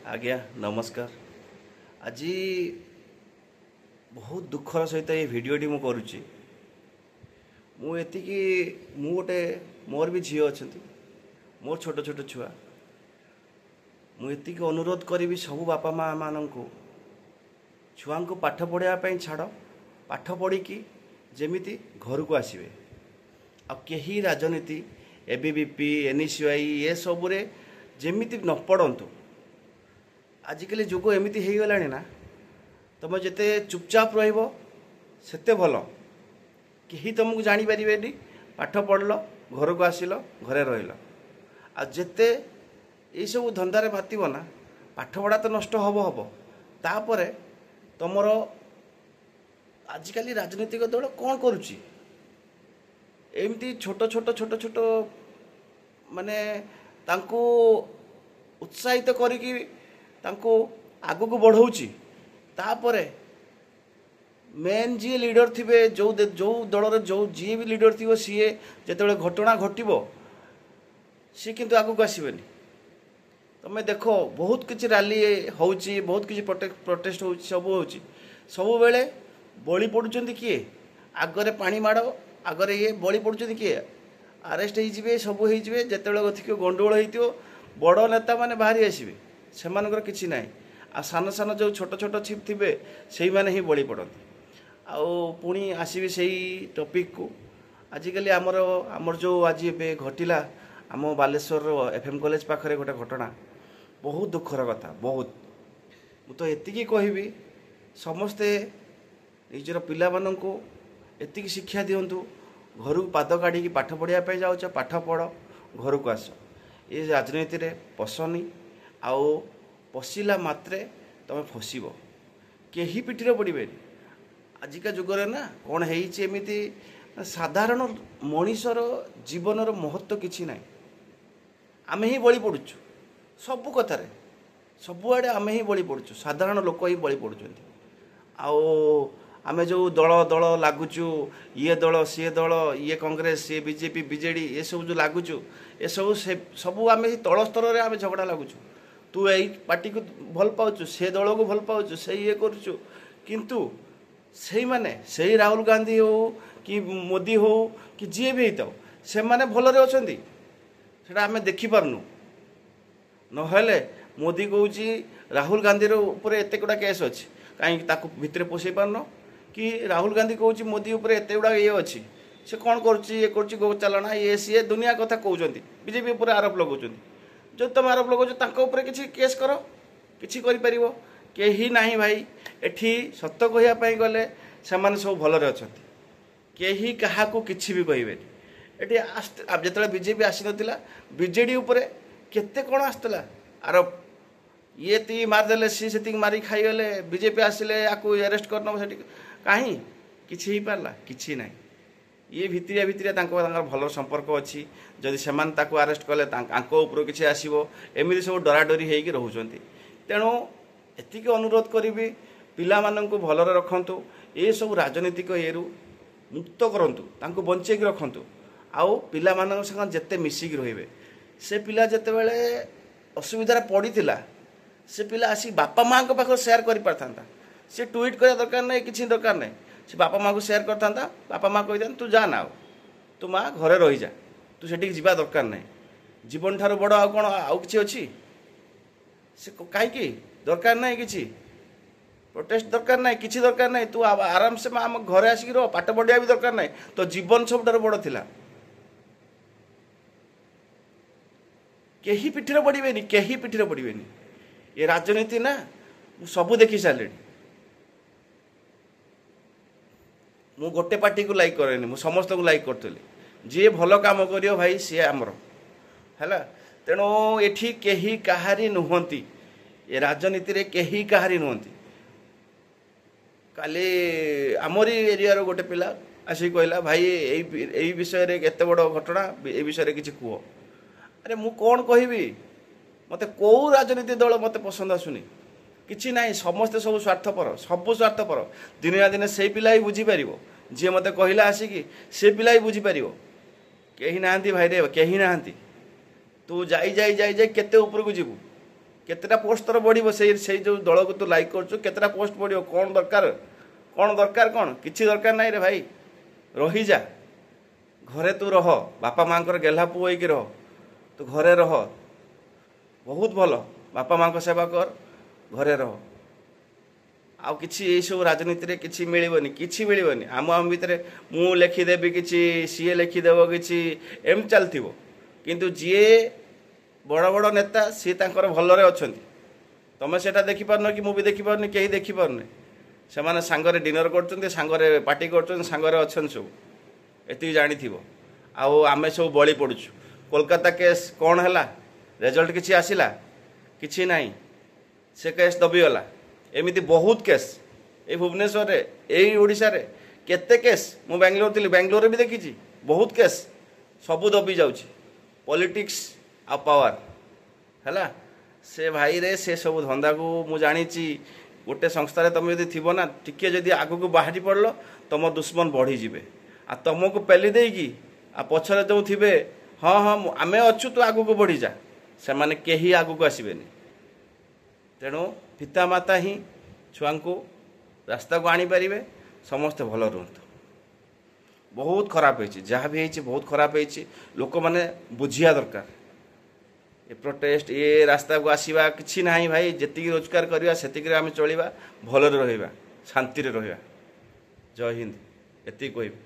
ଆଜ୍ଞା ନମସ୍କାର। ଆଜି ବହୁତ ଦୁଃଖର ସହିତ ଏ ଭିଡ଼ିଓଟି ମୁଁ କରୁଛି। ମୁଁ ଏତିକି, ମୁଁ ଗୋଟେ, ମୋର ବି ଝିଅ ଅଛନ୍ତି, ମୋର ଛୋଟ ଛୋଟ ଛୁଆ। ମୁଁ ଏତିକି ଅନୁରୋଧ କରିବି ସବୁ ବାପା ମା' ମାନଙ୍କୁ, ଛୁଆଙ୍କୁ ପାଠ ପଢ଼ିବା ପାଇଁ ଛାଡ଼, ପାଠ ପଢ଼ିକି ଯେମିତି ଘରକୁ ଆସିବେ। ଆଉ କେହି ରାଜନୀତି, ABVP, NSUI ଏସବୁରେ ଯେମିତି ନ ପଡ଼ନ୍ତୁ। ଆଜିକାଲି ଯୁଗ ଏମିତି ହେଇଗଲାଣି ନା, ତୁମେ ଯେତେ ଚୁପଚାପ ରହିବ ସେତେ ଭଲ, କେହି ତୁମକୁ ଜାଣିପାରିବେନି। ପାଠ ପଢ଼ିଲ, ଘରକୁ ଆସିଲ, ଘରେ ରହିଲ। ଆଉ ଯେତେ ଏଇସବୁ ଧନ୍ଦାରେ ମାତିବ ନା, ପାଠପଢ଼ା ତ ନଷ୍ଟ ହେବ ହେବ, ତାପରେ ତୁମର ଆଜିକାଲି ରାଜନୈତିକ ଦଳ କ'ଣ କରୁଛି, ଏମିତି ଛୋଟ ଛୋଟ ଛୋଟ ଛୋଟ ମାନେ ତାଙ୍କୁ ଉତ୍ସାହିତ କରିକି ତାଙ୍କୁ ଆଗକୁ ବଢ଼ଉଛି। ତାପରେ ମେନ୍ ଯିଏ ଲିଡ଼ର ଥିବେ, ଯେଉଁ ଯେଉଁ ଦଳର ଯେଉଁ ଯିଏ ବି ଲିଡ଼ର ଥିବ, ସିଏ ଯେତେବେଳେ ଘଟଣା ଘଟିବ ସିଏ କିନ୍ତୁ ଆଗକୁ ଆସିବେନି। ତୁମେ ଦେଖ, ବହୁତ କିଛି ରାଲି ହେଉଛି, ବହୁତ କିଛି ପ୍ରୋଟେଷ୍ଟ ହେଉଛି, ସବୁ ହେଉଛି। ସବୁବେଳେ ବଳି ପଡ଼ୁଛନ୍ତି କିଏ? ଆଗରେ ପାଣି ମାଡ଼, ଆଗରେ ଇଏ ବଳି ପଡ଼ୁଛନ୍ତି କିଏ? ଆରେଷ୍ଟ ହେଇଯିବେ, ସବୁ ହେଇଯିବେ। ଯେତେବେଳେ ଅଧିକ ଗଣ୍ଡଗୋଳ ହେଇଥିବ, ବଡ଼ ନେତାମାନେ ବାହାରି ଆସିବେ, ସେମାନଙ୍କର କିଛି ନାହିଁ। ଆଉ ସାନ ସାନ ଯେଉଁ ଛୋଟ ଛୋଟ ଛିପ୍ ଥିବେ, ସେଇମାନେ ହିଁ ବଳି ପଡ଼ନ୍ତି। ଆଉ ପୁଣି ଆସିବି ସେଇ ଟପିକ୍କୁ। ଆଜିକାଲି ଆମର ଆମର ଯେଉଁ ଆଜି ଏବେ ଘଟିଲା ଆମ ବାଲେଶ୍ୱରର FM college ପାଖରେ ଗୋଟେ ଘଟଣା, ବହୁତ ଦୁଃଖର କଥା, ବହୁତ। ମୁଁ ତ ଏତିକି କହିବି, ସମସ୍ତେ ନିଜର ପିଲାମାନଙ୍କୁ ଏତିକି ଶିକ୍ଷା ଦିଅନ୍ତୁ, ଘରକୁ ପାଦ କାଢ଼ିକି ପାଠ ପଢ଼ିବା ପାଇଁ ଯାଉଛ, ପାଠ ପଢ଼, ଘରକୁ ଆସ। ଏ ରାଜନୀତିରେ ପଶନି, ଆଉ ପଶିଲା ମାତ୍ରେ ତୁମେ ଫସିବ, କେହି ପିଠିରେ ପଡ଼ିବେନି। ଆଜିକା ଯୁଗରେ ନା କ'ଣ ହେଇଛି ଏମିତି, ସାଧାରଣ ମଣିଷର ଜୀବନର ମହତ୍ତ୍ୱ କିଛି ନାହିଁ। ଆମେ ହିଁ ବଳି ପଡ଼ୁଛୁ ସବୁ କଥାରେ, ସବୁଆଡ଼େ ଆମେ ହିଁ ବଳି ପଡ଼ୁଛୁ, ସାଧାରଣ ଲୋକ ହିଁ ବଳି ପଡ଼ୁଛନ୍ତି। ଆଉ ଆମେ ଯେଉଁ ଦଳ ଦଳ ଲାଗୁଛୁ, ଇଏ ଦଳ ସିଏ ଦଳ, ଇଏ କଂଗ୍ରେସ ସିଏ ବିଜେପି, ବିଜେଡ଼ି, ଏସବୁ ଯେଉଁ ଲାଗୁଛୁ, ଏସବୁ ସେ ସବୁ ଆମେ ତଳ ସ୍ତରରେ ଆମେ ଝଗଡ଼ା ଲାଗୁଛୁ। ତୁ ଏଇ ପାର୍ଟିକୁ ଭଲ ପାଉଛୁ, ସେ ଦଳକୁ ଭଲ ପାଉଛୁ, ସେ ଇଏ କରୁଛୁ, କିନ୍ତୁ ସେଇମାନେ, ସେଇ ରାହୁଲ ଗାନ୍ଧୀ ହଉ କି ମୋଦି ହଉ କି ଯିଏ ବି ହେଇଥାଉ, ସେମାନେ ଭଲରେ ଅଛନ୍ତି, ସେଇଟା ଆମେ ଦେଖିପାରୁନୁ। ନହେଲେ ମୋଦି କହୁଛି ରାହୁଲ ଗାନ୍ଧୀର ଉପରେ ଏତେ ଗୁଡ଼ା କେସ୍ ଅଛି, କାହିଁକି ତାକୁ ଭିତରେ ପଶାଇ ପାରୁନ? କି ରାହୁଲ ଗାନ୍ଧୀ କହୁଛି ମୋଦି ଉପରେ ଏତେ ଗୁଡ଼ା ଇଏ ଅଛି, ସେ କ'ଣ କରୁଛି, ଇଏ କରୁଛି, ଗୋ ଚାଲାଣ, ଇଏ ସିଏ ଦୁନିଆ କଥା କହୁଛନ୍ତି, ବିଜେପି ଉପରେ ଆରୋପ ଲଗାଉଛନ୍ତି। ଯଦି ତୁମେ ଆରୋପ ଲଗାଉଛ, ତାଙ୍କ ଉପରେ କିଛି କେସ୍ କର, କିଛି କରିପାରିବ? କେହି ନାହିଁ ଭାଇ ଏଠି। ସତ କହିବା ପାଇଁ ଗଲେ ସେମାନେ ସବୁ ଭଲରେ ଅଛନ୍ତି, କେହି କାହାକୁ କିଛି ବି କହିବେନି ଏଠି। ଯେତେବେଳେ ବିଜେପି ଆସିନଥିଲା, ବିଜେଡ଼ି ଉପରେ କେତେ କ'ଣ ଆସୁଥିଲା ଆରୋପ, ଇଏ ଏତିକି ମାରିଦେଲେ, ସିଏ ସେତିକି ମାରିକି ଖାଇଗଲେ, ବିଜେପି ଆସିଲେ ଆକୁ ଆରେଷ୍ଟ କରିନେବ ସେଠି, କାହିଁ କିଛି ହେଇପାରିଲା? କିଛି ନାହିଁ। ଇଏ ଭିତିରିଆ ଭିତିରିଆ ତାଙ୍କ ତାଙ୍କର ଭଲ ସମ୍ପର୍କ ଅଛି, ଯଦି ସେମାନେ ତାକୁ ଆରେଷ୍ଟ କଲେ ତାଙ୍କ ଉପରୁ କିଛି ଆସିବ, ଏମିତି ସବୁ ଡରାଡରି ହେଇକି ରହୁଛନ୍ତି। ତେଣୁ ଏତିକି ଅନୁରୋଧ କରିବି, ପିଲାମାନଙ୍କୁ ଭଲରେ ରଖନ୍ତୁ, ଏସବୁ ରାଜନୀତିକ ଇଏରୁ ମୁକ୍ତ କରନ୍ତୁ, ତାଙ୍କୁ ବଞ୍ଚେଇକି ରଖନ୍ତୁ। ଆଉ ପିଲାମାନଙ୍କ ସାଙ୍ଗେ ଯେତେ ମିଶିକି ରହିବେ, ସେ ପିଲା ଯେତେବେଳେ ଅସୁବିଧାରେ ପଡ଼ିଥିଲା, ସେ ପିଲା ଆସି ବାପା ମାଆଙ୍କ ପାଖରେ ସେୟାର କରିପାରିଥାନ୍ତା। ସେ ଟ୍ୱିଟ୍ କରିବା ଦରକାର ନାହିଁ, କିଛି ଦରକାର ନାହିଁ, ସେ ବାପା ମାଆକୁ ସେୟାର କରିଥାନ୍ତା। ବାପା ମାଆ କହିଥାନ୍ତେ, ତୁ ଯା ନା, ଆଉ ତୁ ମା ଘରେ ରହିଯା, ତୁ ସେଠିକି ଯିବା ଦରକାର ନାହିଁ। ଜୀବନ ଠାରୁ ବଡ଼ ଆଉ କ'ଣ ଆଉ କିଛି ଅଛି? ସେ କାହିଁକି ଦରକାର ନାହିଁ, କିଛି ପ୍ରୋଟେଷ୍ଟ ଦରକାର ନାହିଁ, କିଛି ଦରକାର ନାହିଁ। ତୁ ଆରାମସେ ମା ଆମ ଘରେ ଆସିକି ରହ, ପାଠ ପଢ଼ିବା ବି ଦରକାର ନାହିଁ, ତୋ ଜୀବନ ସବୁଠାରୁ ବଡ଼ ଥିଲା। କେହି ପିଠିରେ ପଡ଼ିବେନି, କେହି ପିଠିରେ ପଡ଼ିବେନି। ଏ ରାଜନୀତି ନା ମୁଁ ସବୁ ଦେଖି ସାରିଲିଣି। ମୁଁ ଗୋଟେ ପାର୍ଟିକୁ ଲାଇକ୍ କରେନି, ମୁଁ ସମସ୍ତଙ୍କୁ ଲାଇକ୍ କରୁଥିଲି। ଯିଏ ଭଲ କାମ କରିବ ଭାଇ, ସିଏ ଆମର ହେଲା। ତେଣୁ ଏଠି କେହି କାହାରି ନୁହନ୍ତି, ଏ ରାଜନୀତିରେ କେହି କାହାରି ନୁହନ୍ତି। କାଲି ଆମରି ଏରିଆର ଗୋଟେ ପିଲା ଆସିକି କହିଲା, ଭାଇ ଏଇ ବିଷୟରେ ଏତେ ବଡ଼ ଘଟଣା, ଏ ବିଷୟରେ କିଛି କୁହ। ଆରେ ମୁଁ କ'ଣ କହିବି? ମୋତେ କେଉଁ ରାଜନୀତି ଦଳ ମୋତେ ପସନ୍ଦ ଆସୁନି, କିଛି ନାହିଁ। ସମସ୍ତେ ସବୁ ସ୍ୱାର୍ଥପର, ସବୁ ସ୍ୱାର୍ଥପର। ଦିନେ ନା ଦିନେ ସେଇ ପିଲା ହିଁ ବୁଝିପାରିବ, ଯିଏ ମୋତେ କହିଲା ଆସିକି, ସେ ପିଲା ହିଁ ବୁଝିପାରିବ। କେହି ନାହାନ୍ତି ଭାଇରେ, କେହି ନାହାନ୍ତି। ତୁ ଯାଇ ଯାଇ ଯାଇ ଯାଇ କେତେ ଉପରକୁ ଯିବୁ, କେତେଟା ପୋଷ୍ଟ ତୋର ବଢ଼ିବ? ସେଇ ସେଇ ଯେଉଁ ଦଳକୁ ତୁ ଲାଇକ୍ କରୁଛୁ, କେତେଟା ପୋଷ୍ଟ ବଢ଼ିବ? କ'ଣ ଦରକାର? କ'ଣ ଦରକାର? କ'ଣ କିଛି ଦରକାର ନାହିଁ ରେ ଭାଇ। ରହିଯା ଘରେ, ତୁ ରହ, ବାପା ମାଆଙ୍କର ଗେହ୍ଲା ପୁଅ ହେଇକି ରହ, ତୁ ଘରେ ରହ, ବହୁତ ଭଲ। ବାପା ମାଆଙ୍କ ସେବା କର, ଘରେ ରହ। ଆଉ କିଛି ଏଇସବୁ ରାଜନୀତିରେ କିଛି ମିଳିବନି, କିଛି ମିଳିବନି। ଆମ ଆମ ଭିତରେ ମୁଁ ଲେଖିଦେବି କିଛି, ସିଏ ଲେଖିଦେବ କିଛି, ଏମିତି ଚାଲିଥିବ। କିନ୍ତୁ ଯିଏ ବଡ଼ ବଡ଼ ନେତା, ସିଏ ତାଙ୍କର ଭଲରେ ଅଛନ୍ତି। ତମେ ସେଇଟା ଦେଖିପାରୁନ କି ମୁଁ ବି ଦେଖିପାରୁନି, କେହି ଦେଖିପାରୁନି। ସେମାନେ ସାଙ୍ଗରେ ଡିନର କରୁଛନ୍ତି, ସାଙ୍ଗରେ ପାର୍ଟି କରୁଛନ୍ତି, ସାଙ୍ଗରେ ଅଛନ୍ତି ସବୁ, ଏତିକି ଜାଣିଥିବ। ଆଉ ଆମେ ସବୁ ବଳି ପଡ଼ୁଛୁ। କୋଲକାତା କେସ୍ କ'ଣ ହେଲା? ରେଜଲ୍ଟ କିଛି ଆସିଲା? କିଛି ନାହିଁ, ସେ କେସ୍ ଦବିଗଲା। ଏମିତି ବହୁତ କେସ୍ ଏଇ ଭୁବନେଶ୍ୱରରେ, ଏଇ ଓଡ଼ିଶାରେ କେତେ କେସ୍। ମୁଁ ବାଙ୍ଗାଲୋର ଥିଲି, ବାଙ୍ଗାଲୋରରେ ବି ଦେଖିଛି ବହୁତ କେସ୍, ସବୁ ଦବି ଯାଉଛି। ପଲିଟିକ୍ସ ଆଉ ପାୱାର ହେଲା ସେ ଭାଇରେ, ସେ ସବୁ ଧନ୍ଦାକୁ ମୁଁ ଜାଣିଛି। ଗୋଟେ ସଂସ୍ଥାରେ ତୁମେ ଯଦି ଥିବ ନା, ଟିକେ ଯଦି ଆଗକୁ ବାହାରି ପଡ଼ିଲ, ତୁମ ଦୁଶ୍ମନ ବଢ଼ିଯିବେ। ଆଉ ତୁମକୁ ପେଲି ଦେଇକି ଆଉ ପଛରେ ଯେଉଁ ଥିବେ, ହଁ ହଁ ଆମେ ଅଛୁ, ତୁ ଆଗକୁ ବଢ଼ିଯା, ସେମାନେ କେହି ଆଗକୁ ଆସିବେନି। ତେଣୁ ପିତାମାତା ହିଁ ଛୁଆଙ୍କୁ ରାସ୍ତାକୁ ଆଣିପାରିବେ। ସମସ୍ତେ ଭଲ ରୁହନ୍ତୁ। ବହୁତ ଖରାପ ହେଇଛି, ଯାହା ବି ହେଇଛି ବହୁତ ଖରାପ ହେଇଛି। ଲୋକମାନେ ବୁଝିବା ଦରକାର, ଏ ପ୍ରୋଟେଷ୍ଟ, ଏ ରାସ୍ତାକୁ ଆସିବା କିଛି ନାହିଁ ଭାଇ। ଯେତିକି ରୋଜଗାର କରିବା ସେତିକିରେ ଆମେ ଚଳିବା, ଭଲରେ ରହିବା, ଶାନ୍ତିରେ ରହିବା। ଜୟ ହିନ୍ଦ, ଏତିକି କହିବି।